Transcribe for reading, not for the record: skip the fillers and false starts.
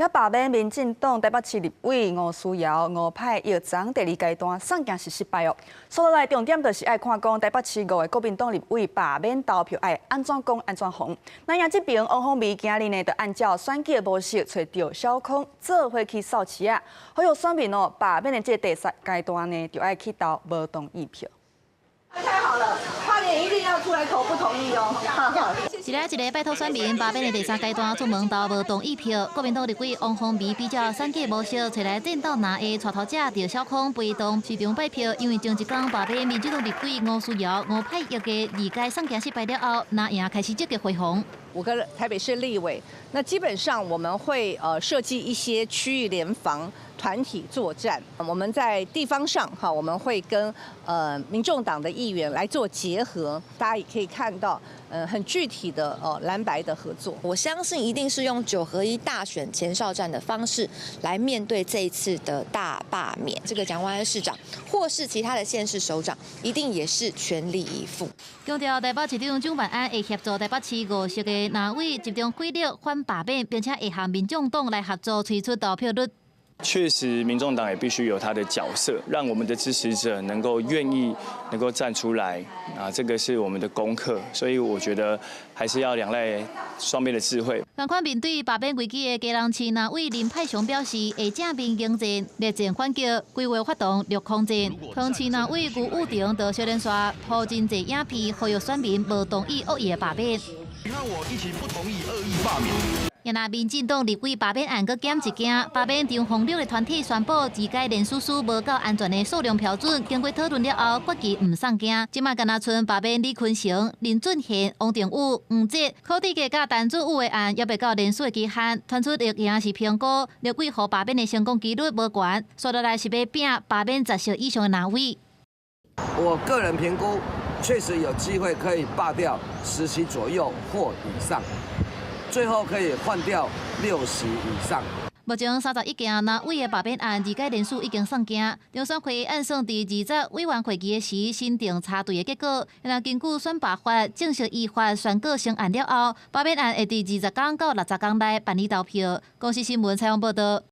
罷免民進黨台北市立委吳思瑤、吳霈晔昨第二階段送件是失敗哦。所以來重點就是愛看講台北市五个國民黨立委罷免投票愛按怎攻按怎防。那影這邊王鴻薇今日呢，就按照選舉的模式，揣趙小康做伙去掃市仔，呼籲選民哦，罷免的這第三階段呢，就愛去投無同意票。太好了，花蓮一定要出來投不同意哦。一个一个拜託選民罷免的第三階段出門投無同意票。國民黨立委王鴻薇比照選舉模式，揣來戰鬥藍的帶頭者趙小康陪同市場拜票，因為前一工罷免民進黨立委吳思瑤、吳霈晔的二階送件失敗了後，藍營開始積極回防。五個台北市立委，那基本上我們會設計一些區域聯防團體作戰。我們在地方上哈，我們會跟民眾黨的議員來做結合，大家也可以看到，很具體的藍白的合作。我相信一定是用9合1大選前哨戰的方式來面對這一次的大罷免。這個蔣萬安市長或是其他的縣市首長，一定也是全力以赴。強調台北市長蔣萬安會協助台北市五席的藍委集中火力反罷免，並且會和民眾黨來合作，催出投票率。確實，民眾黨也必須有他的角色，讓我們的支持者能夠願意能夠站出來啊，這個是我們的功課。所以我覺得還是要仰賴雙邊的智慧。同款面對罷免危機的基隆市藍委林派雄表示，會正面迎戰，力戰反擊，規劃發動綠空戰。桃園市藍委辜宇婷就小連續鋪真濟影片，呼籲選民無同意惡意的罷免。你和我一起不同意惡意罷免。若民進黨立委罷免案閣減一件，罷免張宏陸的團體宣布二階連署書無夠安全的數量標準，經過討論了後，決議毋送件。這馬干焦賰罷免李坤城、林俊憲、王定宇、黃捷、柯志杰佮陳俊武的案，猶未到連署的期限，傳出會贏是評估立委予罷免的成功幾率無懸，紲落來是欲拼罷免10席以上的藍委。我個人評估，確實有機會可以罷掉10席左右或以上。最後可以換掉6席以上。目前31件藍委的罷免案，二階連署已經送件，中選會按算佇20委員會議時審定查對的結果。若根據選罷法正式依法宣告成案了後，罷免案會佇20工到60工內辦理投票。公視新聞採訪報導。